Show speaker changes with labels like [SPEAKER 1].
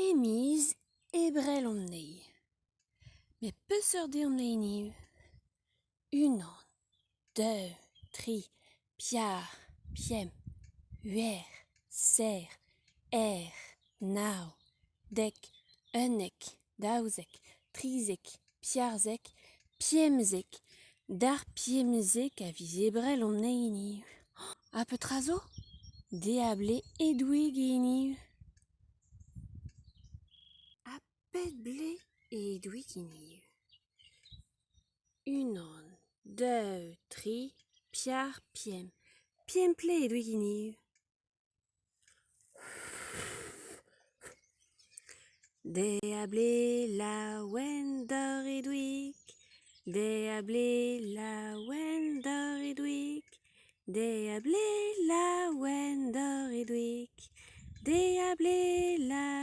[SPEAKER 1] E miz Ebrel on anezhi. Met peseurt eo an hini? Unan, daou, tri, pevar, pemp, c'hwec'h, seizh, eizh, nav, dek, unnek, daouzek, trizek, pevarzek, pemzek. D'ar pemzek a viz Ebrel on hini. Ha petra zo ? Deiz-ha-bloaz Edwig hiniv. Ha pet bloaz eo Edwig hiniv ? Unan, daou, tri, pevar, pemp. Pemp bloaz Edwig hiniv. Deiz-ha-bloaz laouen deoc'h Edwig, deiz-ha-bloaz laouen deoc'h Edwig, deiz-ha-bloaz laouen deoc'h Edwig, deiz-ha-bloaz laouen.